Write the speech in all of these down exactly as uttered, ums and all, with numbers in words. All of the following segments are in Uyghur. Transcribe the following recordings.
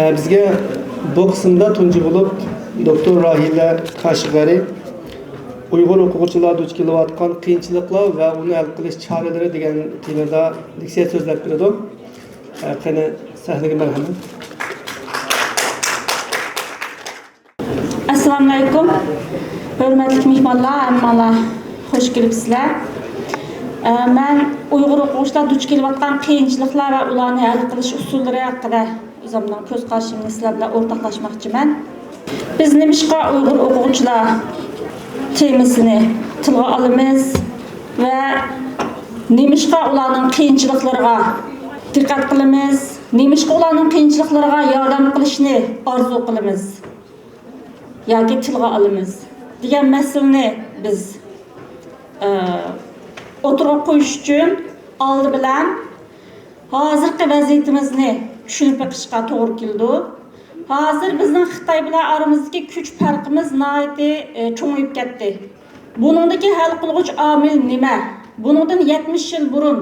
بىزگە بۇ قىسىمدا تۇنجى بولۇپ دوكتور راھىلە كاشىغەرى ئۇيغۇر ئوقۇغۇچىلار دۇچ كېلىۋاتقان قىيىنچىلىقلار ۋە ئۇنى ھەل قىلىش چارىلىرى دېگەن تېمىدا لېكسىيە سۆزلەپ بېرىدۇ. قېنى، سەھنىگە مەرھەمەت. ئەسسالامۇئەلەيكۇم. ھۆرمەتلىك مېھمانلار، ھەممىڭلار خوش كېلىپسىلەر. ئە، مەن ئۇيغۇر ئوقۇغۇچىلار دۇچ كېلىۋاتقان قىيىنچىلىقلار ۋە ئۇلارنى ھەل قىلىش ئۇسۇللىرى ھەققىدە ئۆزۈمنىڭ كۆز قارىشىمنى سىلەر بىلەن ئورتاقلاشماقچىمەن. بىز نېمىشقا ئۇيغۇر ئوقۇغۇچىلار تېمىسىنى تىلغا ئالىمىز ۋە نېمىشقا ئۇلارنىڭ قىيىنچىلىقلىرىغا دىققەت قىلىمىز؟ نېمىشقا ئۇلارنىڭ قىيىنچىلىقلىرىغا ياردەم قىلىشنى ئارزۇ قىلىمىز ياكى تىلغا ئالىمىز دېگەن مەسىلىنى بىز، ئە، ئوتتۇرىغا قويۇش ئۈچۈن ئالدى بىلەن ھازىرقى ۋەزىيىتىمىزنى چۈشىنىپ بېقىشقا توغرا كېلىدۇ. ھازىر بىزنىڭ خىتاي بىلەن ئارىمىزدىكى كۈچ پەرقىمىز ناھايىتى، ئە، چوڭىيىپ كەتتى. بۇنىڭدىكى ھەل قىلغۇچ ئامىل نېمە؟ بۇنىڭدىن يەتمىش يىل بۇرۇن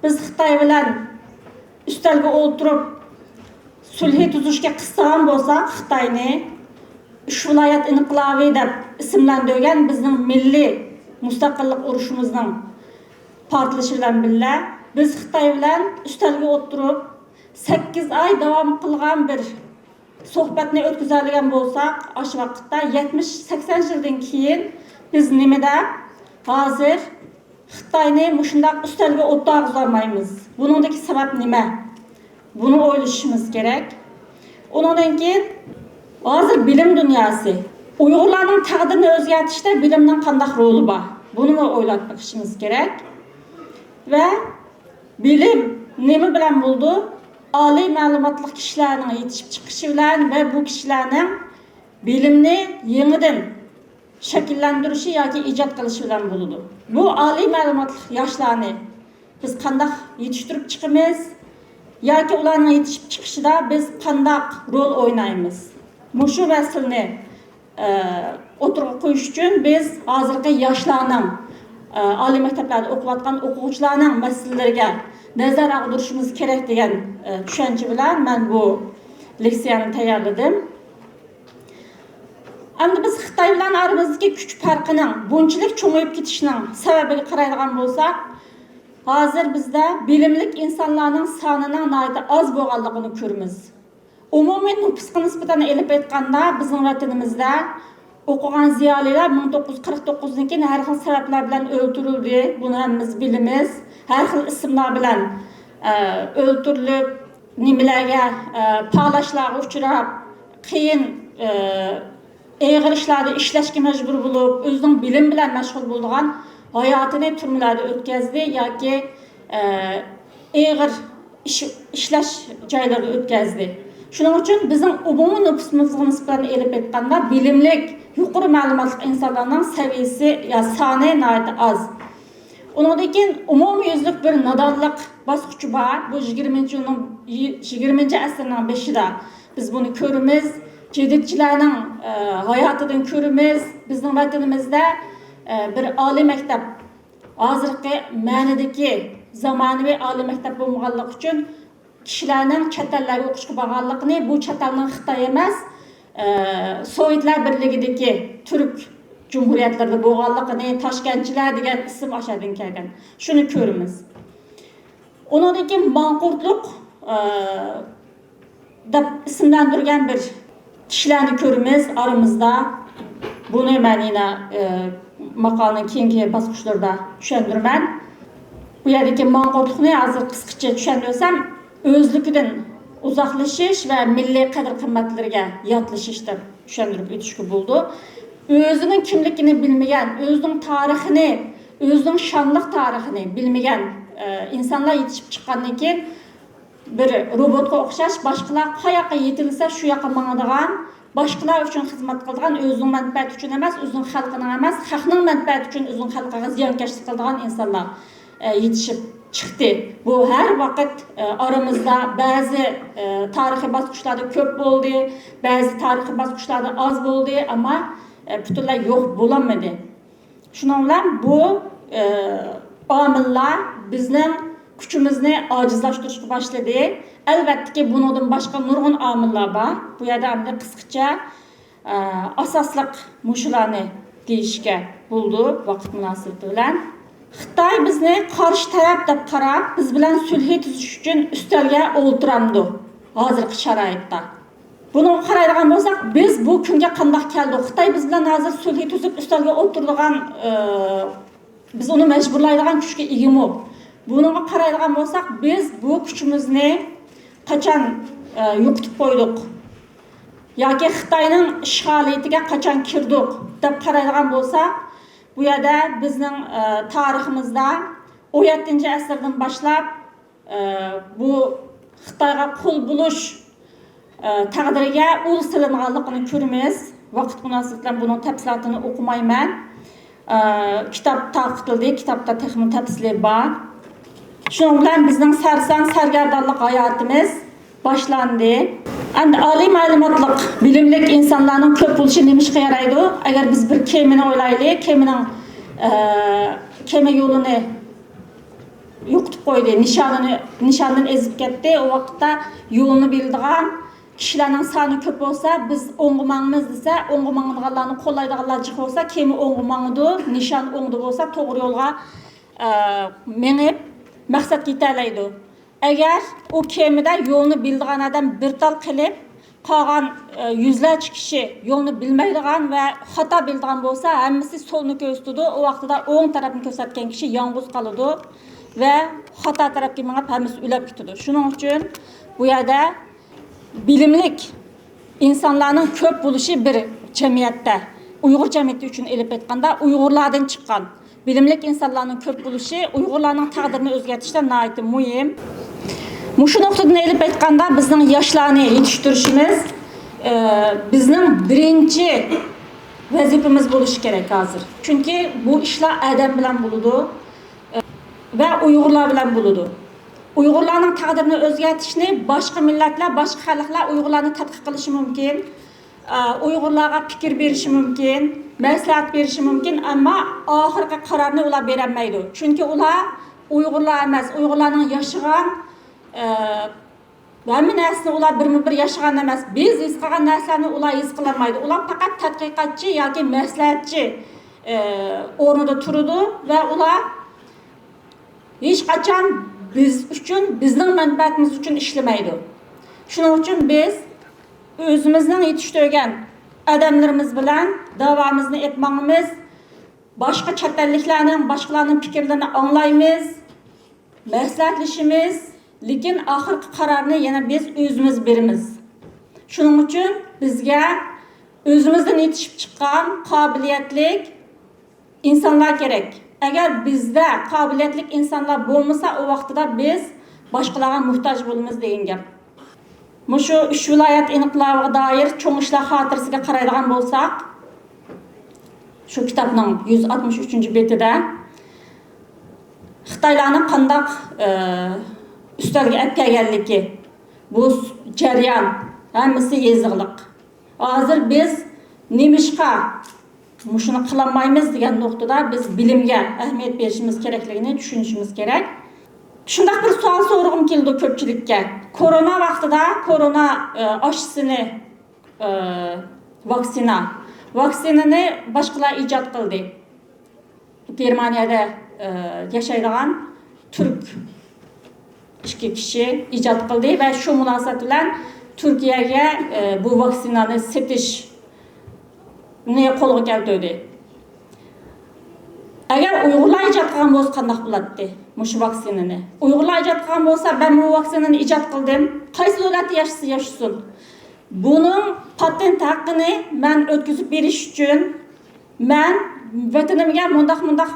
بىز خىتاي بىلەن ئۈستەلگە ئولتۇرۇپ، سۈلھى تۈزۈشكە قىستىغان بولساق، خىتاينى ئۈچ ۋىلايەت ئىنقىلابى دەپ ئىسىملەندۈرگەن بىزنىڭ مىللىي مۇستەقىللىق ئۇرۇشىمىزنىڭ پارتلىشى بىلەن بىللە، بىز خىتاي بىلەن ئۈستەلگە ئولتۇرۇپ، سەككىز ئاي داۋام قىلغان بىر سۆھبەتنى ئۆتكۈزەلىگەن بولساق، ئاشۇ ۋاقىتتا يەتمىش، سەكسەن يىلدىن كېيىن بىز نېمە دەپ ھازىر خىتاينى مۇشۇنداق ئۈستەلگە ئولتۇرغۇزالمايمىز؟ بۇنىڭدىكى سەۋەب نېمە؟ بۇنى ئويلىشىشىمىز كېرەك. ئۇنىڭدىن كېيىن ھازىر بىلىم دۇنياسى، ئۇيغۇرلارنىڭ تەقدىرىنى ئۆزگەرتىشتە بىلىمنىڭ قانداق رولى بار؟ بۇنىمۇ ئويلاپ بېقىشىمىز كېرەك. ۋە بىلىم نېمە بىلەن بولىدۇ؟ ئالىي مەلۇماتلىق كىشىلەرنىڭ يېتىشىپ چىقىشى بىلەن ۋە بۇ كىشىلەرنىڭ بىلىمنى يېڭىدىن شەكىللەندۈرۈشى ياكى ئىجاد قىلىشى بىلەن بولىدۇ. بۇ ئالىي مەلۇماتلىق ياشلارنى بىز قانداق يېتىشتۈرۈپ چىقىمىز ياكى ئۇلارنىڭ يېتىشىپ چىقىشىدا بىز قانداق رول ئوينايمىز؟ مۇشۇ مەسىلىنى، ئە، ئوتتۇرىغا قويۇش ئۈچۈن بىز ھازىرقى ياشلارنىڭ، ئە، ئالىي مەكتەپلەردە ئوقۇۋاتقان ئوقۇغۇچىلارنىڭ مەسىلىلىرىگە نەزەر ئاغدۇرۇشىمىز كېرەك دېگەن، ئە، چۈشەنچە بىلەن مەن بۇ لېكسىيەنى تەييارلىدىم. ئەمدى بىز خىتاي بىلەن ئارىمىزدىكى كۈچ پەرقىنىڭ بۇنچىلىك چوڭىيىپ كېتىشىنىڭ سەۋەبىگە قارايدىغان بولساق، ھازىر بىزدە بىلىملىك ئىنسانلارنىڭ سانىنىڭ ناھايىتى ئاز بولغانلىقىنى كۆرىمىز. ئومۇمىي نوپۇسقا نىسبەتەن ئېلىپ ئېيتقاندا، بىزنىڭ ۋەتىنىمىزدە ئوقۇغان زىيالىيلار مىڭ توققۇز يۈز قىرىق توققۇزدىن كېيىن ھەر خىل سەۋەبلەر بىلەن ئۆلتۈرۈلدى. بۇنى ھەممىمىز بىلىمىز. ھەر خىل ئىسىملار بىلەن، ئە، ئۆلتۈرۈلۈپ، نېمىلەرگە، ئە، پالاشلارغا ئۇچراپ، قىيىن، ئە، ئېغىر ئىشلاردا ئىشلەشكە مەجبۇر بولۇپ، ئۆزىنىڭ بىلىم بىلەن مەشغۇل بولىدىغان ھاياتىنى تۈرمىلەردە ئۆتكەزدى ياكى، ئە، ئېغىر ئىش، ئىشلەش جايلىرىدا ئۆتكەزدى. شۇنىڭ ئۈچۈن بىزنىڭ ئومۇمىي نوپۇسىمىزغا نىسبەتەن ئېلىپ ئېيتقاندا، بىلىملىك، يۇقىرى مەلۇماتلىق ئىنسانلارنىڭ سەۋىيەسى يا سانى ناھايىتى ئاز. ئۇنىڭدىن كېيىن ئومۇميۈزلۈك بىر نادانلىق باسقۇچى بار. بۇ يىگىرمىنچى يىلنىڭ، يىگىرمىنچى ئەسىرنىڭ بېشىدا بىز بۇنى كۆرىمىز. جەدىدچىلەرنىڭ، ئە، ھاياتىدىن كۆرىمىز. بىزنىڭ ۋەتىنىمىزدە، ئە، بىر ئالىي مەكتەپ، ھازىرقى مەنىدىكى زامانىۋى ئالىي مەكتەپ بولمىغانلىقى ئۈچۈن كىشىلەرنىڭ چەت ئەللەرگە ئوقۇشقا بارغانلىقىنى، بۇ چەت ئەلنىڭ خىتاي ئەمەس، ئە، سوۋېتلار بىرلىكىدىكى تۈرك جۇمھۇرىيەتلىرىدە بولغانلىقىنى، تاشكەنتچىلەر دېگەن ئىسىم ئاشۇ يەردىن كەلگەن. شۇنى كۆرىمىز. ئۇنىڭدىن كېيىن ماڭقۇرتلۇق، ئە، دەپ ئىسىملەندۈرگەن بىر كىشىلەرنى كۆرىمىز ئارىمىزدا. بۇنى مەن يەنە، ئە، ماقالىنىڭ كېيىنكى باسقۇچلىرىدا چۈشەندۈرىمەن. بۇ يەردىكى ماڭقۇرتلۇقنى ھازىر قىسقىچە چۈشەندۈرسەم، ئۆزلۈكىدىن ئۇزاقلىشىش ۋە مىللىي قەدىر-قىممەتلىرىگە ياتلىشىش دەپ چۈشەندۈرۈپ ئۆتۈشكە بولىدۇ. ئۆزىنىڭ كىملىكىنى بىلمىگەن، ئۆزىنىڭ تارىخىنى، ئۆزىنىڭ شانلىق تارىخىنى بىلمىگەن، ئە، ئىنسانلار يېتىشىپ چىققاندىن كېيىن، بىر روبوتقا ئوخشاش، باشقىلار قاياققا يېتىلسە، شۇ ياققا ماڭىدىغان، باشقىلار ئۈچۈن خىزمەت قىلىدىغان، ئۆزىنىڭ مەنپەئەتى ئۈچۈن ئەمەس، ئۆزىنىڭ خەلقىنىڭ ئەمەس، خەقنىڭ مەنپەئەتى ئۈچۈن ئۆزىنىڭ خەلقىگە زىيانكەشلىك قىلىدىغان ئىنسانلار، ئە، يېتىشىپ چىقتى. بۇ ھەر ۋاقىت، ئە، ئارىمىزدا بەزى، ئە، تارىخىي باسقۇچلاردا كۆپ بولدى، بەزى تارىخىي باسقۇچلاردا ئاز بولدى، ئەمما، ئە، پۈتۈنلەي يوق بولالمىدى. شۇنىڭ بىلەن بۇ، ئە، ئامىللار بىزنىڭ كۈچىمىزنى ئاجىزلاشتۇرۇشقا باشلىدى. ئەلۋەتتىكى، بۇنىڭدىن باشقا نۇرغۇن ئامىللار بار. بۇ يەردە ئەمدى قىسقىچە، ئە، ئاساسلىق مۇشۇلارنى دېيىشكە بولىدۇ ۋاقىت مۇناسىۋىتى بىلەن. خىتاي بىزنى قارشى تەرەپ دەپ قاراپ، بىز بىلەن سۈلھى تۈزۈش ئۈچۈن ئۈستەلگە ئولتۇرامدۇ ھازىرقى شارائىتتا؟ بۇنىڭغا قارايدىغان بولساق، بىز بۇ كۈنگە قانداق كەلدۇق؟ خىتاي بىز بىلەن ھازىر سۈلھى تۈزۈپ، ئۈستەلگە ئولتۇرىدىغان، ئە، بىز ئۇنى مەجبۇرلايدىغان كۈچكە ئىگىمۇ؟ بۇنىڭغا قارايدىغان بولساق، بىز بۇ كۈچىمىزنى قاچان، ئە، يوقىتىپ قويدۇق؟ ياكى خىتاينىڭ ئىشغالىيىتىگە قاچان كىردۇق دەپ قارايدىغان بولساق، بۇ يەردە بىزنىڭ، ئە، تارىخىمىزدا ئون يەتتىنچى ئەسىردىن باشلاپ، ئە، بۇ خىتايغا قۇل بولۇش، ئە، تەقدىرىگە ئۇل سېلىنغانلىقىنى كۆرىمىز. ۋاقىت مۇناسىۋىتى بىلەن بۇنىڭ تەپسىلاتىنى ئوقۇمايمەن. ئە، كىتاب تارقىتىلدى، كىتابتا تېخىمۇ تەپسىلىي بار. شۇنىڭ بىلەن بىزنىڭ سەرسان سەرگەردانلىق ھاياتىمىز باشلاندى. ئەمدى ئالىي مەلۇماتلىق، بىلىملىك ئىنسانلارنىڭ كۆپ بولۇشى نېمە ئىشقا يارايدۇ؟ ئەگەر بىز بىر كېمىنى ئويلايلى، كېمىنىڭ، ئە، كېمە يولىنى يوقىتىپ قويدى، نىشانىنى، نىشاندىن ئېزىپ كەتتى. ئۇ ۋاقىتتا يولنى بىلىدىغان كىشىلەرنىڭ سانى كۆپ بولسا، بىز ئوڭغا ماڭىمىز دېسە، ئوڭغا ماڭىدىغانلارنى قوللايدىغانلار جىق بولسا، كېمە ئوڭغا ماڭىدۇ، نىشان ئوڭدا بولسا، توغرا يولغا، ئە، مېڭىپ، مەقسەتكە يېتەلەيدۇ. ئەگەر ئۇ كېمىدە يولنى بىلىدىغان ئادەم بىر تال قېلىپ، قالغان، ئە، يۈزلەرچە كىشى يولنى بىلمەيدىغان ۋە خاتا بىلىدىغان بولسا، ھەممىسى سولنى كۆرسىتىدۇ. ئۇ ۋاقتىدا ئوڭ تەرەپنى كۆرسەتكەن كىشى يالغۇز قالىدۇ ۋە خاتا تەرەپكە مېڭىپ، ھەممىسى ئۆلۈپ كېتىدۇ. شۇنىڭ ئۈچۈن بۇ يەردە بىلىملىك ئىنسانلارنىڭ كۆپ بولۇشى بىر جەمئىيەتتە، ئۇيغۇر جەمئىيىتى ئۈچۈن ئېلىپ ئېيتقاندا، ئۇيغۇرلاردىن چىققان بىلىملىك ئىنسانلارنىڭ كۆپ بولۇشى ئۇيغۇرلارنىڭ تەقدىرىنى ئۆزگەرتىشتە ناھايىتى مۇھىم. مۇشۇ نۇقتىدىن ئېلىپ ئېيتقاندا، بىزنىڭ ياشلارنى يېتىشتۈرۈشىمىز، ئە، بىزنىڭ بىرىنچى ۋەزىپىمىز بولۇشى كېرەك ھازىر. چۈنكى بۇ ئىشلار ئادەم بىلەن بولىدۇ، ئە، ۋە ئۇيغۇرلار بىلەن بولىدۇ. ئۇيغۇرلارنىڭ تەقدىرىنى ئۆزگەرتىشنى باشقا مىللەتلەر، باشقا خەلقلەر ئۇيغۇرلارنى تەتقىق قىلىشى مۇمكىن، ئە، ئۇيغۇرلارغا پىكىر بېرىشى مۇمكىن، مەسلىھەت بېرىشى مۇمكىن، ئەمما ئاخىرقى قارارنى ئۇلار بېرەلمەيدۇ. چۈنكى ئۇلار ئۇيغۇرلار ئەمەس، ئۇيغۇرلارنىڭ ياشىغان، ئە، ھەممە نەرسىنى ئۇلار بىرمۇ بىر ياشىغان ئەمەس. بىز ھېس قىلغان نەرسىلەرنى ئۇلار ھېس قىلالمايدۇ. ئۇلار پەقەت تەتقىقاتچى ياكى مەسلىھەتچى، ئە، ئورنىدا تۇرىدۇ ۋە ئۇلار ھېچقاچان بىز ئۈچۈن، بىزنىڭ مەنپەئەتىمىز ئۈچۈن ئىشلىمەيدۇ. شۇنىڭ ئۈچۈن بىز ئۆزىمىزنىڭ يېتىشتۈرگەن ئادەملىرىمىز بىلەن داۋامىزنى ئېلىپ ماڭىمىز. باشقا چەت ئەللىكلەرنىڭ، باشقىلارنىڭ پىكىرلىرىنى ئاڭلايمىز، مەسلىھەتلىشىمىز، لېكىن ئاخىرقى قارارنى يەنە بىز ئۆزىمىز بېرىمىز. شۇنىڭ ئۈچۈن بىزگە ئۆزىمىزدىن يېتىشىپ چىققان قابىلىيەتلىك ئىنسانلار كېرەك. ئەگەر بىزدە قابىلىيەتلىك ئىنسانلار بولمىسا، ئۇ ۋاقتىدا بىز باشقىلارغا موھتاج بولىمىز دېگەن گەپ. مۇشۇ ئۈچ ۋىلايەت ئىنقىلابىغا دائىر چوڭ ئىشلار خاتىرىسىگە قارايدىغان بولساق، شۇ كىتابنىڭ يۈز ئاتمىش ئۈچىنچى بېتىدە خىتايلارنىڭ قانداق، ئە، ئۈستەلگە ئەپ كەلگەنلىكى، بۇ جەريان ھەممىسى يېزىقلىق. ھازىر بىز نېمىشقا مۇشۇنى قىلالمايمىز دېگەن نۇقتىدا بىز بىلىمگە ئەھمىيەت بېرىشىمىز كېرەكلىكىنى چۈشىنىشىمىز كېرەك. شۇنداق بىر سوئال سورىغۇم كېلىدۇ كۆپچىلىككە. كورونا ۋاقتىدا كورونا، ئە، ئاشسىنى، ئە، ۋاكسىنا، ۋاكسىنىنى باشقىلار ئىجاد قىلدى. گېرمانىيەدە، ئە، ياشايدىغان تۈرك ئىككى كىشى ئىجاد قىلدى ۋە شۇ مۇناسىۋەت بىلەن تۈركىيەگە، ئە، بۇ ۋاكسىنانى سېتىشنى قولغا كەلتۈردى. ئەگەر ئۇيغۇرلار ئىجاد قىلغان بولسا قانداق بولاتتى مۇشۇ ۋاكسىنىنى؟ ئۇيغۇرلار ئىجاد قىلغان بولسا، مەن بۇ ۋاكسىنىنى ئىجاد قىلدىم، قايسى دۆلەتتە ياشىسا ياشىسۇن، بۇنىڭ پاتېنت ھەققىنى مەن ئۆتكۈزۈپ بېرىش ئۈچۈن، مەن ۋەتىنىمگە مۇنداق، مۇنداق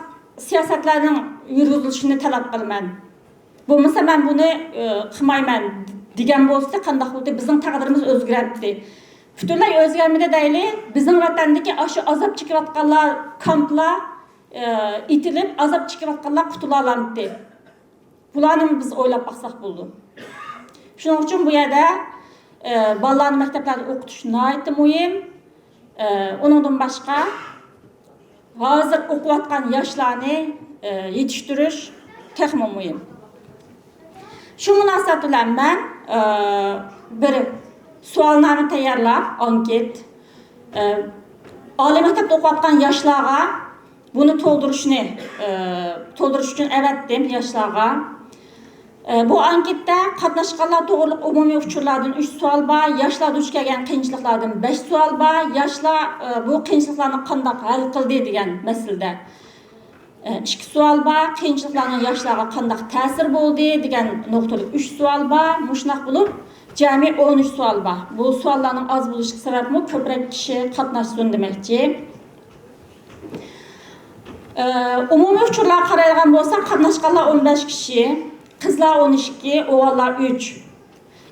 سىياسەتلەرنىڭ يۈرگۈزۈلۈشىنى تەلەپ قىلىمەن. بولمىسا مەن بۇنى، ئى، قىلمايمەن دېگەن بولسا قانداق بولدى؟ بىزنىڭ تەقدىرىمىز ئۆزگەرەتتى. پۈتۈنلەي ئۆزگەرمىدى دەيلى، بىزنىڭ ۋەتەندىكى ئاشۇ ئازاب چېكىۋاتقانلار كامپلار، ئى، ئېتىلىپ، ئازاب چېكىۋاتقانلار قۇتۇلالامتى؟ بۇلارنىمۇ بىز ئويلاپ باقساق بولىدۇ. شۇنىڭ ئۈچۈن بۇ يەردە، ئى، بالىلارنى مەكتەپلەردە ئوقۇتۇش ناھايىتى مۇھىم. ئى، ئۇنىڭدىن باشقا، ھازىر ئوقۇۋاتقان ياشلارنى، ئى، يېتىشتۈرۈش تېخىمۇ مۇھىم. شۇ مۇناسىۋەت بىلەن مەن، ئە، بىر سوئالنامە تەييارلاپ، ئانكېت، ئە، ئالىي مەكتەپتە ئوقۇۋاتقان ياشلارغا بۇنى تولدۇرۇشنى، ئە، تولدۇرۇش ئۈچۈن ئەۋەتتىم ياشلارغا. ئە، بۇ ئانكېتتا قاتناشقانلار توغرىلىق ئومۇمىي ئۇچۇرلاردىن ئۈچ سوئال بار، ياشلار دۇچ كەلگەن قىيىنچىلىقلاردىن بەش سوئال بار، ياشلار، ئە، بۇ قىيىنچىلىقلارنى قانداق ھەل قىلدى دېگەن مەسىلىدە ئىككى سوئال بار. قىيىنچىلىقلارنىڭ ياشلارغا قانداق تەسىرى بولدى دېگەن نۇقتىلىق ئۈچ سوئال بار. مۇشۇنداق بولۇپ، جەمئىي ئون ئۈچ سوئال بار. بۇ سوئاللارنىڭ ئاز بولۇشلۇقى سەۋەبمۇ كۆپرەك كىشى قاتناشسۇن دېمەكچى. ئە، ئومۇمىي ئۇچۇرلارغا قارايدىغان بولساق، قاتناشقانلار ئون بەش كىشى، قىزلار ئون ئىككى، ئوغۇللار ئۈچ.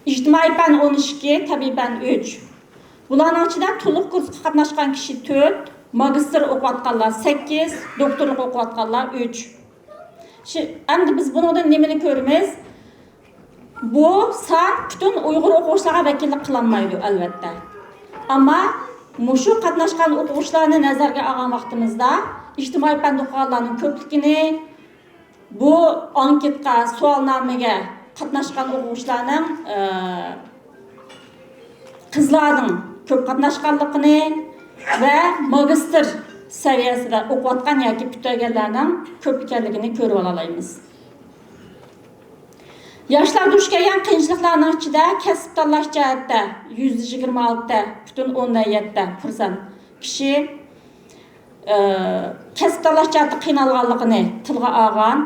ئىجتىمائىي پەن ئون ئىككى، تەبىئىي پەن ئۈچ. بۇلارنىڭ ئىچىدە تولۇق كۇرسقا قاتناشقان كىشى تۆت، ماگىستىر ئوقۇۋاتقانلار سەككىز، دوكتورلۇق ئوقۇۋاتقانلار ئۈچ. شۇ، ئەمدى بىز بۇنىڭدىن نېمىنى كۆرىمىز؟ بۇ سان پۈتۈن ئۇيغۇر ئوقۇغۇچىلارغا ۋەكىللىك قىلالمايدۇ، ئەلۋەتتە. ئەمما مۇشۇ قاتناشقان ئوقۇغۇچىلارنى نەزەرگە ئالغان ۋاقتىمىزدا، ئىجتىمائىي پەندە ئوقۇغانلارنىڭ كۆپلۈكىنى، بۇ ئانكېتقا، سوئالنامىگە قاتناشقان ئوقۇغۇچىلارنىڭ، ئە، قىزلارنىڭ كۆپ قاتناشقانلىقىنى ۋە ماگىستىر سەۋىيەسىدە ئوقۇۋاتقان ياكى پۈتتۈرگەنلەرنىڭ كۆپ ئىكەنلىكىنى كۆرۈۋالالايمىز. ياشلار دۇچ كەلگەن قىيىنچىلىقلارنىڭ ئىچىدە كەسىپ تاللاش جەھەتتە يۈزدە يىگىرمە ئالتە پۈتۈن ئوندىن يەتتە پىرسەنت كىشى، ئە، كەسىپ تاللاش جەھەتتە قىينالغانلىقىنى تىلغا ئالغان.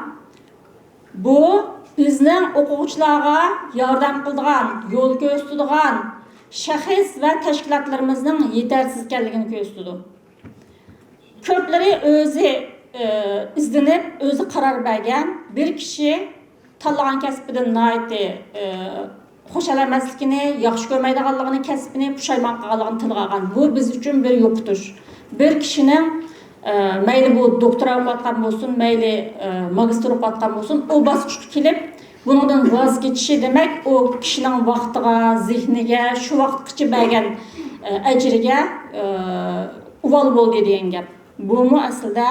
بۇ بىزنىڭ ئوقۇغۇچىلارغا ياردەم قىلىدىغان، يول كۆرسىتىدىغان شەخس ۋە تەشكىلاتلىرىمىزنىڭ يېتەرسىز ئىكەنلىكىنى كۆرسىتىدۇ. كۆپلىرى ئۆزى، ئى، ئىزدىنىپ، ئۆزى قارار بەرگەن. بىر كىشى تاللىغان كەسپىدىن ناھايىتى، ئى، خۇشال ئەمەسلىكىنى، ياخشى كۆرمەيدىغانلىقىنى، كەسپىنى پۇشايمان قىلغانلىقىنى تىلغا ئالغان. بۇ بىز ئۈچۈن بىر يوقىتىش. بىر كىشىنىڭ، ئە، مەيلى بۇ دوكتورا ئوقۇۋاتقان بولسۇن، مەيلى، ئە، ماگىستىر ئوقۇۋاتقان بولسۇن، ئۇ باسقۇچقا كېلىپ، بۇنىڭدىن ۋاز كېچىشى دېمەك، ئۇ كىشىنىڭ ۋاقتىغا، زېھنىگە، شۇ ۋاقىتقىچە بەرگەن، ئە، ئەجرىگە، ئە، ئۇۋال بولدى دېگەن گەپ. بۇمۇ ئەسلىدە،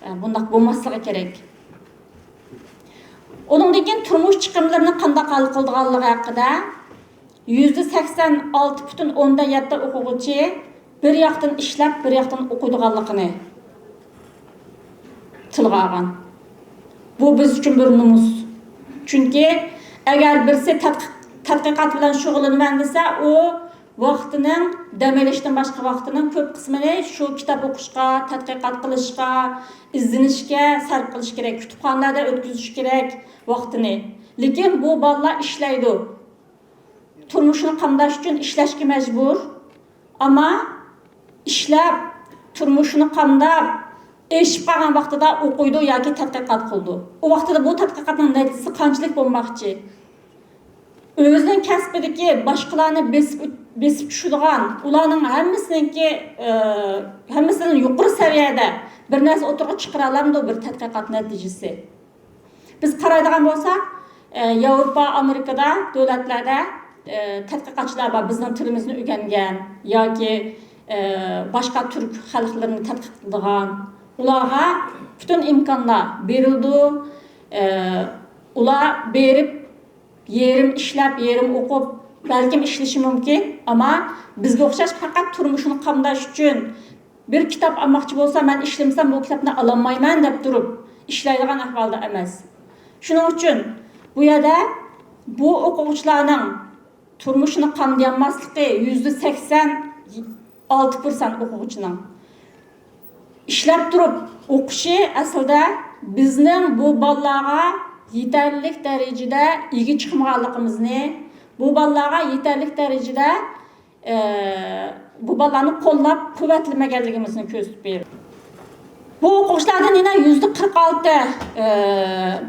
ئە، بۇنداق بولماسلىقى كېرەك. ئۇنىڭدىن كېيىن تۇرمۇش چىقىملىرىنى قانداق ھەل قىلىدىغانلىقى ھەققىدە يۈزدە سەكسەن ئالتە پۈتۈن ئوندىن يەتتە ئوقۇغۇچى بىر ياقتىن ئىشلەپ، بىر ياقتىن ئوقۇيدىغانلىقىنى تىلغا ئالغان. بۇ بىز ئۈچۈن بىر نومۇس. چۈنكى ئەگەر بىرسى تەتقىق-، تەتقىقات بىلەن شۇغۇللىنىمەن دېسە، ئۇ ۋاقتىنىڭ، دەم ئېلىشتىن باشقا ۋاقتىنىڭ كۆپ قىسمىنى شۇ كىتاب ئوقۇشقا، تەتقىقات قىلىشقا، ئىزدىنىشكە سەرپ قىلىش كېرەك، كۇتۇپخانىلاردا ئۆتكۈزۈش كېرەك ۋاقتىنى. لېكىن بۇ بالىلار ئىشلەيدۇ. تۇرمۇشىنى قامداش ئۈچۈن ئىشلەشكە مەجبۇر. ئەمما ئىشلەپ، تۇرمۇشىنى قامداپ، ئېشىپ قالغان ۋاقتىدا ئوقۇيدۇ ياكى تەتقىقات قىلىدۇ. ئۇ ۋاقتىدا بۇ تەتقىقاتنىڭ نەتىجىسى قانچىلىك بولماقچى؟ ئۆزىنىڭ كەسپىدىكى باشقىلارنى بېسىپ، بېسىپ چۈشىدىغان، ئۇلارنىڭ ھەممىسىنىڭكى، ئە، ھەممىسىدىن يۇقىرى سەۋىيەدە بىر نەرسە ئوتتۇرىغا چىقىرالامدۇ بىر تەتقىقات نەتىجىسى؟ بىز قارايدىغان بولساق، ئە، ياۋروپا، ئامېرىكىدا، دۆلەتلەردە، ئە، تەتقىقاتچىلار بار، بىزنىڭ تىلىمىزنى ئۆگەنگەن ياكى، ئە، باشقا تۈرك خەلقلىرىنى تەتقىق قىلىدىغان. ئۇلارغا پۈتۈن ئىمكانلار بېرىلىدۇ. ئە، ئۇلار بېرىپ، يېرىم ئىشلەپ، يېرىم ئوقۇپ، بەلكىم ئىشلىشى مۇمكىن، ئەمما بىزگە ئوخشاش پەقەت تۇرمۇشىنى قامداش ئۈچۈن بىر كىتاب ئالماقچى بولسا، مەن ئىشلىمىسەم بۇ كىتابنى ئالالمايمەن دەپ تۇرۇپ ئىشلەيدىغان ئەھۋالدا ئەمەس. شۇنىڭ ئۈچۈن بۇ يەردە بۇ ئوقۇغۇچىلارنىڭ تۇرمۇشىنى قامدىيالماسلىقى يۈزدە سەكسەن ئالتە پىرسەنت ئوقۇغۇچىنىڭ. ئىشلەپ تۇرۇپ ئوقۇشى ئەسلىدە بىزنىڭ بۇ بالىلارغا يېتەرلىك دەرىجىدە ئىگە چىقمىغانلىقىمىزنى، بۇ بالىلارغا يېتەرلىك دەرىجىدە، ئە، بۇ بالىلارنى قوللاپ قۇۋۋەتلىمىگەنلىكىمىزنى كۆرسىتىپ بېرىدۇ. بۇ ئوقۇغۇچىلاردىن يەنە يۈزدە قىرىق ئالتە، ئە،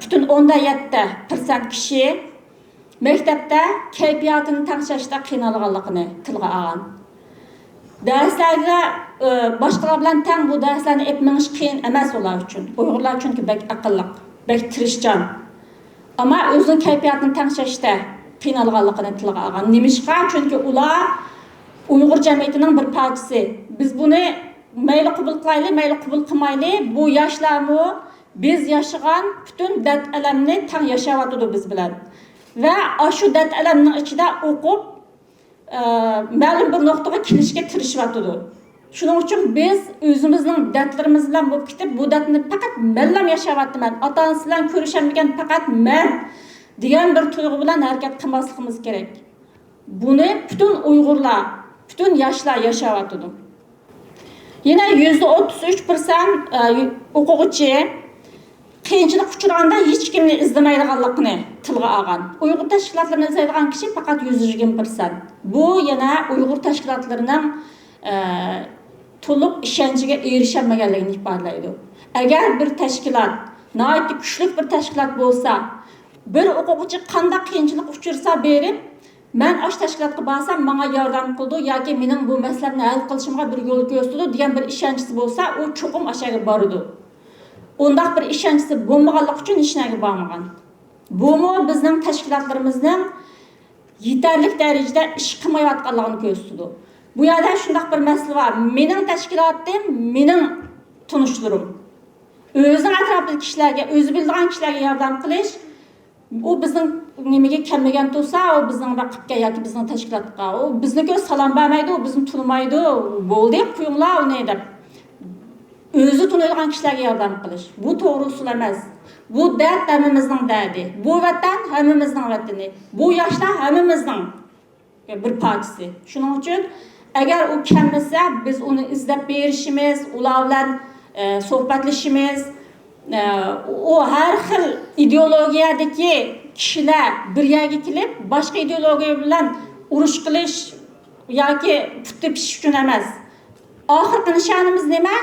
پۈتۈن ئوندىن يەتتە پىرسەنت كىشى مەكتەپتە كەيپىياتىنى تەڭشەشتە قىينالغانلىقىنى تىلغا ئالغان. دەرسلەرگە، ئى، باشقىلار بىلەن تەڭ بۇ دەرسلەرنى ئېلىپ مېڭىش قىيىن ئەمەس ئۇلار ئۈچۈن. ئۇيغۇرلار چۈنكى بەك ئەقىللىق، بەك تىرىشچان. ئەمما ئۆزىنىڭ كەيپىياتىنى تەڭشەشتە قىينالغانلىقىنى تىلغا ئالغان. نېمىشقا؟ چۈنكى ئۇلار ئۇيغۇر جەمئىيىتىنىڭ بىر پارچىسى. بىز بۇنى مەيلى قوبۇل قىلايلى، مەيلى قوبۇل قىلمايلى، بۇ ياشلارمۇ بىز ياشىغان پۈتۈن دەرد-ئەلەمنى تەڭ ياشاۋاتىدۇ بىز بىلەن. ۋە ئاشۇ دەرد-ئەلەمنىڭ ئىچىدە ئوقۇپ، ئە، مەلۇم بىر نۇقتىغا كېلىشكە تىرىشىۋاتىدۇ. شۇنىڭ ئۈچۈن بىز ئۆزىمىزنىڭ دەردلىرىمىز بىلەن بولۇپ كېتىپ، بۇ دەردنى پەقەت مەنلا ياشاۋاتىمەن، ئاتا-ئانىسى بىلەن كۆرۈشەلمىگەن پەقەت مەن دېگەن بىر تۇيغۇ بىلەن ھەرىكەت قىلماسلىقىمىز كېرەك. بۇنى پۈتۈن ئۇيغۇرلار، پۈتۈن ياشلار ياشاۋاتىدۇ. يەنە يۈزدە ئوتتۇز ئۈچ پىرسەنت، ئە، ئوقۇغۇچى قىيىنچىلىققا ئۇچرىغاندا ھېچكىمنى ئىزدىمەيدىغانلىقىنى تىلغا ئالغان. ئۇيغۇر تەشكىلاتلىرىنى ئىزدەيدىغان كىشى پەقەت يۈزدە يىگىرمە پىرسەنت. بۇ يەنە ئۇيغۇر تەشكىلاتلىرىنىڭ، ئە، تولۇق ئىشەنچىگە ئېرىشەلمىگەنلىكىنى ئىپادىلەيدۇ. ئەگەر بىر تەشكىلات ناھايىتى كۈچلۈك بىر تەشكىلات بولسا، بىر ئوقۇغۇچى قانداق قىيىنچىلىققا ئۇچرىسا بېرىپ، مەن ئاشۇ تەشكىلاتقا بارسام ماڭا ياردەم قىلىدۇ ياكى مېنىڭ بۇ مەسىلەمنى ھەل قىلىشىمغا بىر يول كۆرسىتىدۇ دېگەن بىر ئىشەنچىسى بولسا، ئۇ چوقۇم ئاشۇ يەرگە بارىدۇ. ئۇنداق بىر ئىشەنچىسى بولمىغانلىقى ئۈچۈن ھېچنەگە بارمىغان. بۇمۇ بىزنىڭ تەشكىلاتلىرىمىزنىڭ يېتەرلىك دەرىجىدە ئىش قىلمايۋاتقانلىقىنى كۆرسىتىدۇ. بۇ يەردە شۇنداق بىر مەسىلە بار. مېنىڭ تەشكىلاتىم، مېنىڭ تونۇشلىرىم. ئۆزىنىڭ ئەتراپىدىكى كىشىلەرگە، ئۆزى بىلىدىغان كىشىلەرگە ياردەم قىلىش، ئۇ بىزنىڭ نېمىگە كەلمىگەن تۇرسا، ئۇ بىزنىڭ رەقىبكە ياكى بىزنىڭ تەشكىلاتقا، ئۇ بىزنى كۆرۈپ سالام بەرمەيدۇ، ئۇ بىزنى تونۇمايدۇ، بولدى، قويۇڭلار ئۇنى دەپ، ئۆزى تونۇيدىغان كىشىلەرگە ياردەم قىلىش. بۇ توغرا ئۇسۇل ئەمەس. بۇ دەرد ھەممىمىزنىڭ دەردى. بۇ ۋەتەن ھەممىمىزنىڭ ۋەتىنى. بۇ ياشلار ھەممىمىزنىڭ بىر پارچىسى. شۇنىڭ ئۈچۈن ئەگەر ئۇ كەلمىسە، بىز ئۇنى ئىزدەپ بېرىشىمىز، ئۇلار بىلەن، ئە، سۆھبەتلىشىمىز. ئە، ئۇ ھەر خىل ئىدېئولوگىيەدىكى كىشىلەر بىر يەرگە كېلىپ، باشقا ئىدېئولوگىيە بىلەن ئۇرۇش قىلىش ياكى پۇت تېپىش ئۈچۈن ئەمەس. ئاخىرقى نىشانىمىز نېمە؟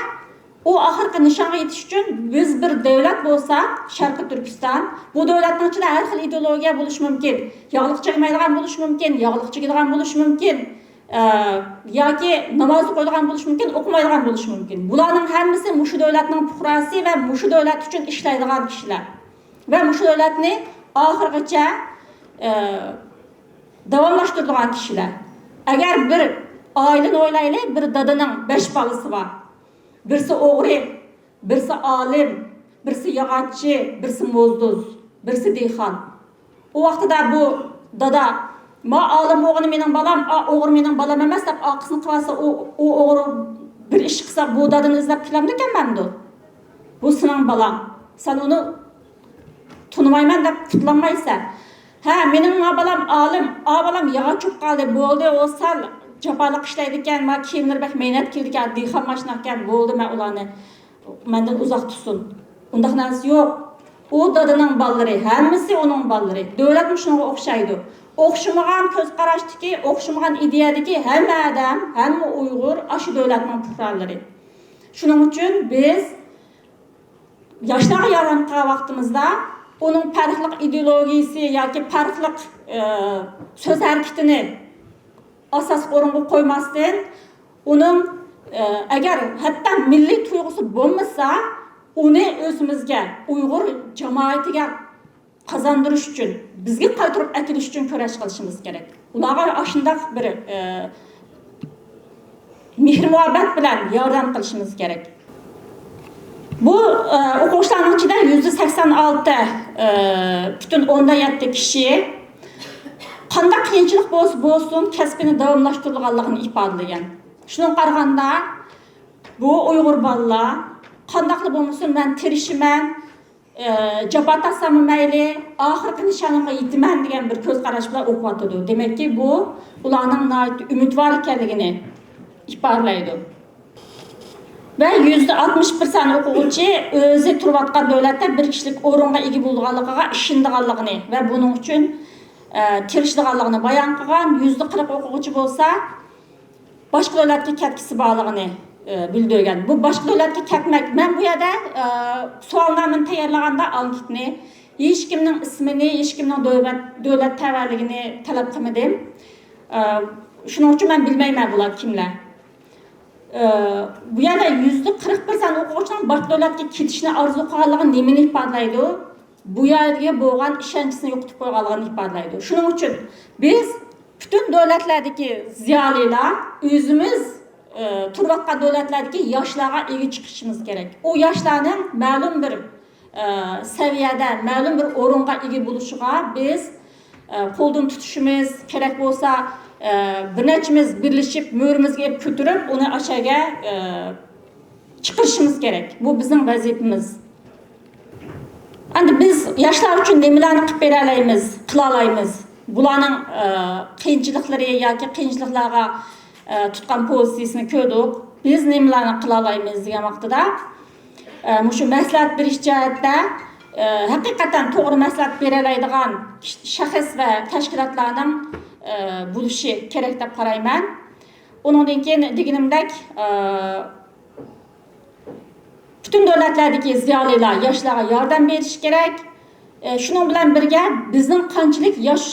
ئۇ ئاخىرقى نىشانغا يېتىش ئۈچۈن بىز بىر دۆلەت بولساق، شەرقىي تۈركىستان، بۇ دۆلەتنىڭ ئىچىدە ھەر خىل ئىدېئولوگىيە بولۇشى مۇمكىن. ياغلىق چىگمەيدىغان بولۇشى مۇمكىن، ياغلىق چىگىدىغان بولۇشى مۇمكىن، ئە، ياكى ناماز ئوقۇيدىغان بولۇشى مۇمكىن، ئوقۇمايدىغان بولۇشى مۇمكىن. بۇلارنىڭ ھەممىسى مۇشۇ دۆلەتنىڭ پۇقراسى ۋە مۇشۇ دۆلەت ئۈچۈن ئىشلەيدىغان كىشىلەر ۋە مۇشۇ دۆلەتنى ئاخىرغىچە، ئە، داۋاملاشتۇرىدىغان كىشىلەر. ئەگەر بىر ئائىلىنى ئويلايلى، بىر دادىنىڭ بەش بالىسى بار. بىرسى ئوغرى، بىرسى ئالىم، بىرسى ياغاچچى، بىرسى موزدۇز، بىرسى دېھقان. ئۇ ۋاقتىدا بۇ دادا، ما ئالىم ئوغرى مېنىڭ بالام، ئا ئوغرى مېنىڭ بالام ئەمەس دەپ ئارقىسىنى قىلىۋاتسا، ئۇ، ئۇ ئوغرى بىر ئىش قىلسا، بۇ دادىنى ئىزدەپ كېلەمدىكەن مەمدۇ؟ بۇ سېنىڭ بالاڭ. سەن ئۇنى تونۇمايمەن دەپ قۇتۇلالمايسەن. ھە، مېنىڭ ما بالام ئالىم، ئا بالام ياغاچ چوپ قالدى، بولدى، ئۇ سەل جاپالىق ئىشلەيدىكەن، ما كىيىملىرى بەك مەينەت كىيىدىكەن، دېھقان ماشۇنداقكەن، بولدى، مەن ئۇلارنى مەندىن ئۇزاق تۇرسۇن. ئۇنداق نەرسە يوق. ئۇ دادىنىڭ بالىلىرى، ھەممىسى ئۇنىڭ بالىلىرى. دۆلەتمۇ شۇنىڭغا ئوخشايدۇ. ئوخشىمىغان كۆز قاراشتىكى، ئوخشىمىغان ئىدىيەدىكى ھەممە ئادەم، ھەممە ئۇيغۇر ئاشۇ دۆلەتنىڭ پۇقرالىرى. شۇنىڭ ئۈچۈن بىز ياشلارغا ياردەم قىلغان ۋاقتىمىزدا ئۇنىڭ پەرقلىق ئىدېئولوگىيىسى ياكى پەرقلىق، ئە، سۆز ھەرىكىتىنى ئاساسلىق ئورۇنغا قويماستىن، ئۇنىڭ، ئە، ئەگەر ھەتتا مىللىي تۇيغۇسى بولمىسا، ئۇنى ئۆزىمىزگە، ئۇيغۇر جامائىتىگە قازاندۇرۇش ئۈچۈن، بىزگە قايتۇرۇپ ئەكېلىش ئۈچۈن كۈرەش قىلىشىمىز كېرەك. ئۇلارغا ئاشۇنداق بىر، ئە، مېھىر-مۇھەببەت بىلەن ياردەم قىلىشىمىز كېرەك. بۇ، ئە، ئوقۇغۇچىلارنىڭ ئىچىدە يۈزدە سەكسەن ئالتە، ئە، پۈتۈن ئوندىن يەتتە كىشى قانداق قىيىنچىلىق بولسا بولسۇن، كەسپىنى داۋاملاشتۇرىدىغانلىقىنى ئىپادىلىگەن. شۇنىڭغا قارىغاندا، بۇ ئۇيغۇر بالىلار قانداقلا بولمىسۇن، مەن تىرىشىمەن، ئى، جاپا تارتساممۇ مەيلى، ئاخىرقى نىشانىمغا يېتىمەن دېگەن بىر كۆز قاراش بىلەن ئوقۇۋاتىدۇ. دېمەككى، بۇ ئۇلارنىڭ ناھايىتى ئۈمىدۋار ئىكەنلىكىنى ئىپادىلەيدۇ. ۋە يۈزدە ئاتمىش پىرسەنت ئوقۇغۇچى ئۆزى تۇرۇۋاتقان دۆلەتتە بىر كىشىلىك ئورۇنغا ئىگە بولىدىغانلىقىغا ئىشىنىدىغانلىقىنى ۋە بۇنىڭ ئۈچۈن، ئى، تىرىشىدىغانلىقىنى بايان قىلغان. يۈزدە قىرىق ئوقۇغۇچى بولسا، باشقا دۆلەتكە كەتكۈسى بارلىقىنى، ئى، بىلدۈرگەن. بۇ باشقا دۆلەتكە كەتمەك، مەن بۇ يەردە، ئى، سوئالنامىنى تەييارلىغاندا، ئانكېتنى، ھېچكىمنىڭ ئىسمىنى، ھېچكىمنىڭ دۆلەت، دۆلەت تەۋەلىكىنى تەلەپ قىلمىدىم. ئى، شۇنىڭ ئۈچۈن مەن بىلمەيمەن بۇلار كىملەر. ئى، بۇ يەردە يۈزدە قىرىق پىرسەنت ئوقۇغۇچىنىڭ باشقا دۆلەتكە كېتىشنى ئارزۇ قىلغانلىقى نېمىنى ئىپادىلەيدۇ؟ بۇ يەرگە بولغان ئىشەنچىسىنى يوقىتىپ قويغانلىقىنى ئىپادىلەيدۇ. شۇنىڭ ئۈچۈن بىز پۈتۈن دۆلەتلەردىكى زىيالىيلار ئۆزىمىز، ئى، تۇرۇۋاتقان دۆلەتلەردىكى ياشلارغا ئىگە چىقىشىمىز كېرەك. ئۇ ياشلارنىڭ مەلۇم بىر، ئى، سەۋىيەدە، مەلۇم بىر ئورۇنغا ئىگە بولۇشىغا بىز ئە، قولدىن تۇتۇشىمىز، كېرەك بولسا، ئە، بىر نەچچىمىز بىرلىشىپ مۈرىمىزگە ئېلىپ كۆتۈرۈپ، ئۇنى ئاشەگە، ئە، چىقىرىشىمىز كېرەك. بۇ بىزنىڭ ۋەزىپىمىز. ئەمدى بىز ياشلار ئۈچۈن نېمىلەرنى قىلىپ بېرەلەيمىز، قىلالايمىز؟ بۇلارنىڭ، ئە، قىيىنچىلىقلىرى ياكى قىيىنچىلىقلارغا، ئە، تۇتقان پوزىتسىيىسىنى كۆردۇق. بىز نېمىلەرنى قىلالايمىز دېگەن ۋاقتىدا، ئە، مۇشۇ مەسلىھەت بېرىش جەھەتتە، ئە، ھەقىقەتەن توغرا مەسلىھەت بېرەلەيدىغان شەخس ۋە تەشكىلاتلارنىڭ، ئە، بولۇشى كېرەك دەپ قارايمەن. ئۇنىڭدىن كېيىن دېگىنىمدەك، ئە، پۈتۈن دۆلەتلەردىكى زىيالىيلار ياشلارغا ياردەم بېرىشى كېرەك. ئە، شۇنىڭ بىلەن بىرگە، بىزنىڭ قانچىلىك ياش،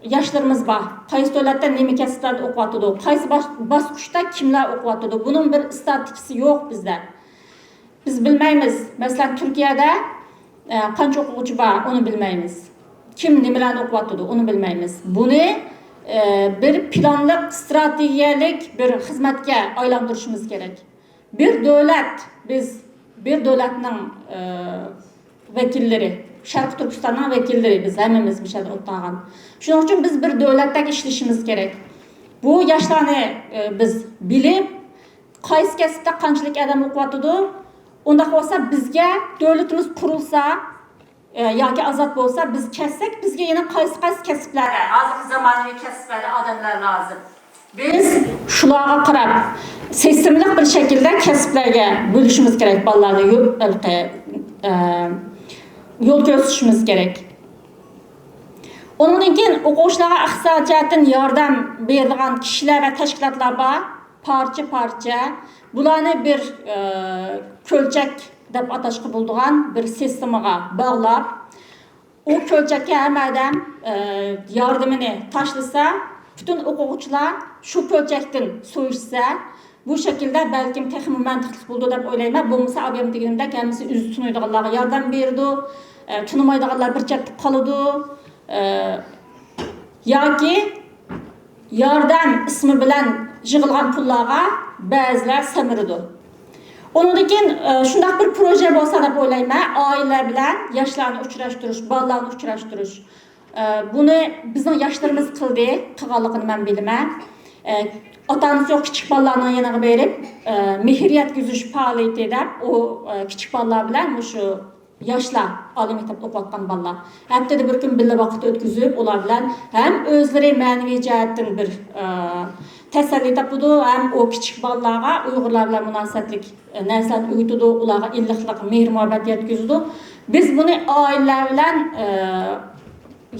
ياشلىرىمىز بار؟ قايسى دۆلەتتە نېمە كەسىپلەردە ئوقۇۋاتىدۇ؟ قايسى باش-، باسقۇچتا كىملەر ئوقۇۋاتىدۇ؟ بۇنىڭ بىر ئىستاتىستىكىسى يوق بىزدە. بىز بىلمەيمىز. مەسىلەن، تۈركىيەدە، ئە، قانچە ئوقۇغۇچى بار، ئۇنى بىلمەيمىز. كىم نېمىلەرنى ئوقۇۋاتىدۇ، ئۇنى بىلمەيمىز. بۇنى، ئە، بىر پىلانلىق، ئىستراتېگىيەلىك بىر خىزمەتكە ئايلاندۇرۇشىمىز كېرەك. بىر دۆلەت، بىز بىر دۆلەتنىڭ، ئە، ۋەكىللىرى، شەرقىي تۈركىستاننىڭ ۋەكىللىرى بىز ھەممىمىز مۇشۇ يەردە ئولتۇرغان. شۇنىڭ ئۈچۈن بىز بىر دۆلەتتەك ئىشلىشىمىز كېرەك. بۇ ياشلارنى، ئە، بىز بىلىپ، قايسى كەسىپتە قانچىلىك ئادەم ئوقۇۋاتىدۇ؟ ئۇنداق بولسا، بىزگە دۆلىتىمىز قۇرۇلسا، ئە، ياكى ئازاد بولسا، بىز كەتسەك، بىزگە يەنە قايسى، قايسى كەسىپلەردە، ھازىرقى زامانىۋى كەسىپلەردە ئادەملەر لازىم؟ بىز شۇلارغا قاراپ، سىستېمىلىق بىر شەكىلدە كەسىپلەرگە بۆلۈشىمىز كېرەك بالىلارنى، يو-، ھېلىقى، ئە، يول كۆرسىتىشىمىز كېرەك. ئۇنىڭدىن كېيىن ئوقۇغۇچىلارغا ئىقتىسادىي جەھەتتىن ياردەم بېرىدىغان كىشىلەر ۋە تەشكىلاتلار بار. پارچە-پارچە بۇلارنى بىر، ئە، كۆلچەك دەپ ئاتاشقا بولىدىغان بىر سىستېمىغا باغلاپ، ئۇ كۆلچەككە ھەممە ئادەم، ئە، ياردىمىنى تاشلىسا، پۈتۈن ئوقۇغۇچىلار شۇ كۆلچەكتىن سۇ ئىچسە، بۇ شەكىلدە بەلكىم تېخىمۇ مەنتىقلىق بولىدۇ دەپ ئويلايمەن. بولمىسا، ئابىيام دېگىنىمدەك، ھەممىسى ئۆزى تونۇيدىغانلارغا ياردەم بېرىدۇ، ئە، تونۇمايدىغانلار بىر چەتتە قالىدۇ، ئە، ياكى ياردەم ئىسمى بىلەن يىغىلغان پۇللارغا بەزىلەر سەمرىدۇ. ئۇنىڭدىن كېيىن، ئە، شۇنداق بىر پروژە بولسا دەپ ئويلايمەن، ئائىلىلەر بىلەن ياشلارنى ئۇچراشتۇرۇش، بالىلارنى ئۇچراشتۇرۇش. ئە، بۇنى بىزنىڭ ياشلىرىمىز قىلدى، قىلغانلىقىنى مەن بىلىمەن. ئە، ئاتا-ئانىسى يوق كىچىك بالىلارنىڭ يېنىغا بېرىپ، ئە، مېھىر يەتكۈزۈش پائالىيىتى دەپ، ئۇ، ئە، كىچىك بالىلار بىلەن مۇشۇ ياشلار، ئالىي مەكتەپتە ئوقۇۋاتقان بالىلار ھەپتىدە بىر كۈن بىللە ۋاقىت ئۆتكۈزۈپ، ئۇلار بىلەن ھەم ئۆزلىرى مەنىۋى جەھەتتىن بىر، ئە، تەسەللى تاپىدۇ، ھەم ئۇ كىچىك بالىلارغا ئۇيغۇرلار بىلەن مۇناسىۋەتلىك، ئە، نەرسىلەرنى ئۆگىتىدۇ، ئۇلارغا ئىللىقلىق، مېھىر-مۇھەببەت يەتكۈزىدۇ. بىز بۇنى ئائىلىلەر بىلەن، ئە،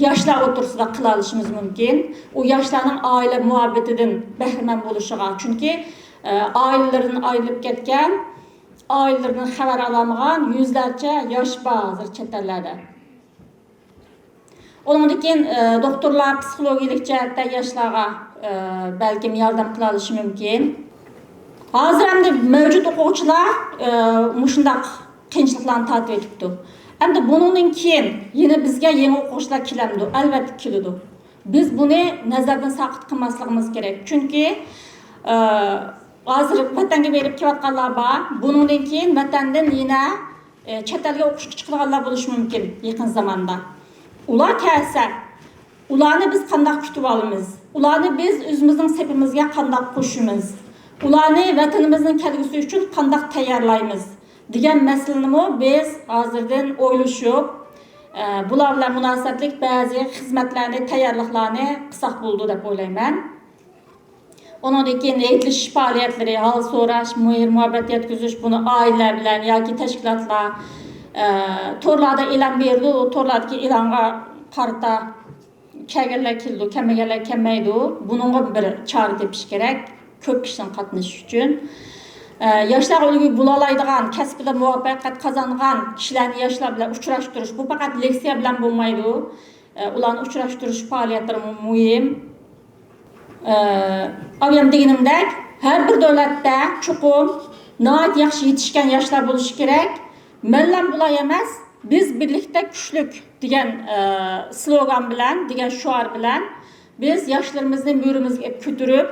ياشلار ئوتتۇرىسىدا قىلالىشىمىز مۇمكىن. ئۇ ياشلارنىڭ ئائىلە مۇھەببىتىدىن بەھرىمەن بولۇشىغا، چۈنكى، ئە، ئائىلىلىرىدىن ئايرىلىپ كەتكەن، ئائىلىلىرىدىن خەۋەر ئالالمىغان يۈزلەرچە ياش بار ھازىر چەت ئەللەردە. ئۇنىڭدىن كېيىن، ئە، دوختۇرلار پسىخولوگىيەلىك جەھەتتە ياشلارغا، ئە، بەلكىم ياردەم قىلالىشى مۇمكىن. ھازىر ئەمدى مەۋجۇت ئوقۇغۇچىلار، ئە، مۇشۇنداق قىيىنچىلىقلارنى تارتىۋېتىپتۇ. ئەمدى بۇنىڭدىن كېيىن يەنە بىزگە يېڭى ئوقۇغۇچىلار كېلەمدۇ؟ ئەلۋەتتە كېلىدۇ. بىز بۇنى نەزەردىن ساقىت قىلماسلىقىمىز كېرەك. چۈنكى، ئە، ھازىر ۋەتەنگە بېرىپ كېلىۋاتقانلار بار. بۇنىڭدىن كېيىن ۋەتەندىن يەنە، ئە، چەت ئەلگە ئوقۇشقا چىقىدىغانلار بولۇشى مۇمكىن يېقىن زاماندا. ئۇلار كەلسە، ئۇلارنى بىز قانداق كۈتۈۋالىمىز؟ ئۇلارنى بىز ئۆزىمىزنىڭ سېپىمىزگە قانداق قوشىمىز؟ ئۇلارنى ۋەتىنىمىزنىڭ كەلگۈسى ئۈچۈن قانداق تەييارلايمىز؟ دېگەن مەسىلىنىمۇ بىز ھازىردىن ئويلىشىپ، ئە، بۇلار بىلەن مۇناسىۋەتلىك بەزى خىزمەتلەرنى، تەييارلىقلارنى قىلساق بولىدۇ دەپ ئويلايمەن. ئۇنىڭدىن كېيىن ھېيتلىشىش پائالىيەتلىرى، ھال سوراش، مېھىر-مۇھەببەت يەتكۈزۈش، بۇنى ئائىلىلەر بىلەن ياكى تەشكىلاتلار، ئە، تورلاردا ئېلان بېرىدۇ، ئۇ تورلاردىكى ئېلانغا قارىتا كەلگەنلەر كېلىدۇ، كەلمىگەنلەر كەلمەيدۇ. بۇنىڭغا بىر چارە تېپىش كېرەك، كۆپ كىشىنىڭ قاتنىشىشى ئۈچۈن. ئە، ياشلارغا ئۈلگە بولالايدىغان، كەسپىدە مۇۋەپپەقىيەت قازانغان كىشىلەرنى ياشلار بىلەن ئۇچراشتۇرۇش، بۇ پەقەت لېكسىيە بىلەن بولمايدۇ. ئە، ئۇلارنى ئۇچراشتۇرۇش پائالىيەتلىرىمۇ مۇھىم. ئە، ئاۋۇ يەنە دېگىنىمدەك، ھەر بىر دۆلەتتە چوقۇم ناھايىتى ياخشى يېتىشكەن ياشلار بولۇشى كېرەك. مەنلا بۇلار ئەمەس، بىز بىرلىكتە كۈچلۈك دېگەن، ئە، سلوگان بىلەن، دېگەن شوئار بىلەن بىز ياشلىرىمىزنى مۈرىمىزگە ئېلىپ كۆتۈرۈپ،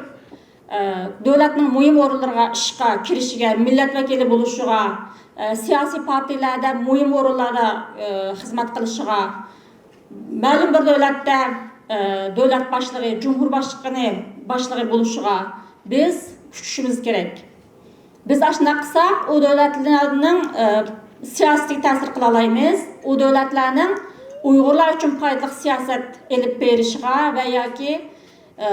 ئە، دۆلەتنىڭ مۇھىم ئورۇنلىرىغا ئىشقا كىرىشىگە، مىللەت ۋەكىلى بولۇشىغا، ئە، سىياسىي پارتىيەلەردە مۇھىم ئورۇنلاردا، ئە، خىزمەت قىلىشىغا، مەلۇم بىر دۆلەتتە ئە، دۆلەت باشلىقى، جۇمھۇر باشلىقىنى، باشلىقى بولۇشىغا بىز كۈچىشىمىز كېرەك. بىز ئاشۇنداق قىلساق، ئۇ دۆلەتلەرنىڭ، ئە، سىياسىتىگە تەسىر قىلالايمىز. ئۇ دۆلەتلەرنىڭ ئۇيغۇرلار ئۈچۈن پايدىلىق سىياسەت ئېلىپ بېرىشىغا ۋە ياكى، ئە،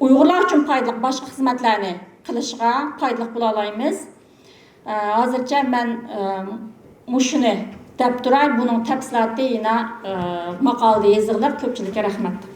ئۇيغۇرلار ئۈچۈن پايدىلىق باشقا خىزمەتلەرنى قىلىشىغا پايدىلىق بولالايمىز. ئە، ھازىرچە مەن، ئە، مۇشۇنى دەپ تۇراي، بۇنىڭ تەپسىلاتى يەنە، ئە، ماقالىدە يېزىلىپ، كۆپچىلىككە رەھمەت.